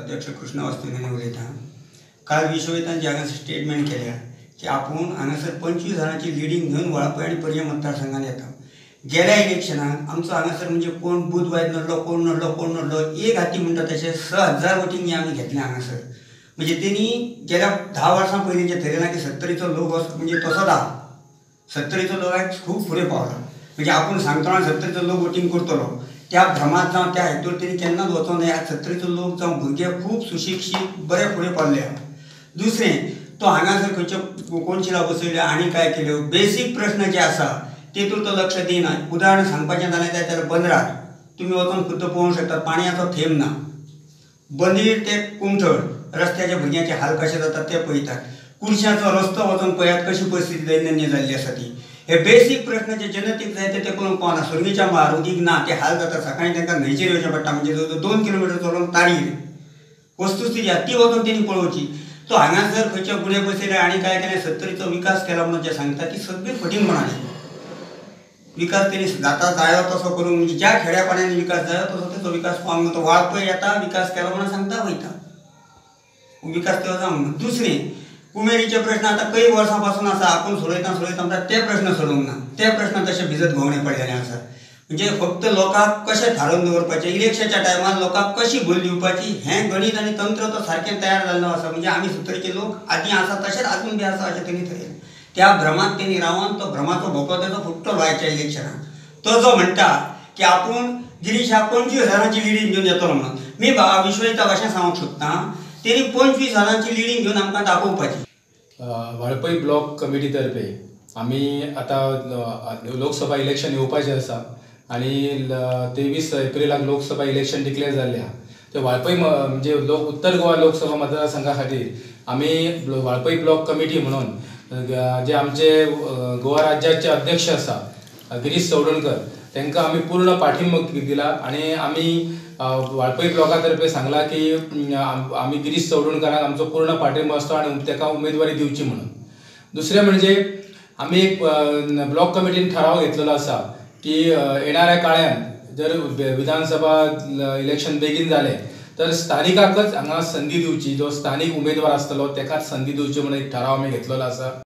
अध्यक्ष कृष्ण वास्तुने उलयता. काल विश्वजितान जे हांगासर स्टेटमेंट केल्या की आपूण हांगासर 25 हजारांची लिडींग घेवन वाळपय आनी पर्यें मतदारसंघात येता. गेल्या इलेक्शनाक आमचो हांगासर म्हणजे कोण बूथ वायज नडलो, कोण नडलो, कोण नडलो, एक हाती म्हणटा तशें 6,000 वोटींग आमी घेतलें हांगासर. म्हणजे तेणी गेल्या 10 वर्सां पयलीं जें थरयलां की सत्तरीचो लोक म्हणजे तसोच आहा, सत्तरीचो लोक खूब फुडें पावला. म्हणजे आपूण सांगतना सत्तरीचो लोक वोटींग करतलो त्या भ्रमात जावं त्या हेतूर तेणी केन्नाच वचोंक न्हय. आज सत्तरीचो लोक जावं भुरगे खूब सुशिक्षीत बरे फुडें पावले. दुसरें तो हांगासर खंयच्यो कोनशिलां बसयल्यो आनी काय केल्यो, बेसीक प्रश्न जे आसा तेतूर तो लक्ष दिना. उदाहरण सांगपाचें जालें जाल्यार बंदरार तुमी वचोन खुद्द पळोवंक शकता, पाणयाचो थेंब ना. बंदीर ते कुमठळ रस्त्याच्या भुरग्यांचे हाल कशे जातात ते पळयतात. कुडश्याचो रस्तो वचोन पळयात कशी परिस्थिती दैनंदीन जाल्ली आसा ती. हे बेसीक प्रश्न जे जनतेक जाय ते करूंक पावना. सुरगीच्या मळार उदीक ना, ते हाल जाता. सकाळीं तांकां न्हंयचेर येवचें पडटा, म्हणजे जवळ 2 किलोमिटर चलोवन तारीर. वस्तुस्थिती आसा ती वचून तेणी पळोवची. तो हांगासर खंयच्या गुणे बसयले आनी काय केलें, सत्तरीचो विकास केला म्हणून जे सांगता ती सगळी फटींगपणां. विकास तेणी जाता जायो तसो करूंक, म्हणजे ज्या खेड्यापाड्यांनी विकास जायो तसो तेचो विकास पावंक. तो वाळपय येता विकास केला म्हणून सांगता वयता, विकास तो जावंक. दुसरें कुमेरीचे प्रश्न आतां कई वर्सां पासून आसा, आपूण सोडयता सोडयता म्हणटा ते प्रश्न सोडोवंक ना. ते प्रश्न तशे भिजत भोंवणे पडलेले आसा. म्हणजे फक्त लोकांक कशें थारोवन दवरपाचें, इलेक्शनाच्या टायमार लोकांक कशी भूल दिवपाची हें गणीत आनी तंत्र तो सारकें तयार जाल्लो आसा. म्हणजे आमी सत्तरीचे लोक आदीं आसा तशेंच आजून बी आसा अशें तेणी थरयलें. त्या भ्रमात तेणी रावन तो भ्रमाचो भोको तेजो फुट्टलो आयच्या इलेक्शनाक. तो जो म्हणटा की आपूण गिरीशाक 25 हजारांची लिडींग घेवन येतलो म्हणून, मी विश्वजिताक अशें सांगूंक सोदता, तेणी 25 हजारांची लिडींग घेवन आमकां दाखोवपाची. वाळपय ब्लॉक कमिटी तर्फे आमी आतां लोकसभा इलेक्शन येवपाचें आसा आनी 23 एप्रिलाक लोकसभा इलेक्शन डिक्लेअर जाल्लें आहा. ते वाळपय म्हणजे उत्तर गोवा लोकसभा मतदारसंघा खातीर आमी वाळपय ब्लॉक कमिटी म्हणून जे आमचे गोवा राज्याचे अध्यक्ष आसा गिरीश चवडणकर तांकां आमी पूर्ण पाठिंबो दिला आनी आमी वाळपय ब्लॉका तर्फे सांगला की आमी गिरीश चवडणकरांक आमचो पूर्ण पाठिंबो आसता आनी ताका उमेदवारी दिवची म्हणून. दुसरें म्हणजे आमी एक ब्लॉक कमिटीन ठराव घेतलेलो आसा की येणाऱ्या काळान जर विधानसभा इलेक्शन बेगीन जालें तर स्थानिकाकच हांगा संदी दिवची, जो स्थानीक उमेदवार आसतलो ताकाच संदी दिवची म्हणून एक ठराव आमी घेतलेलो आसा.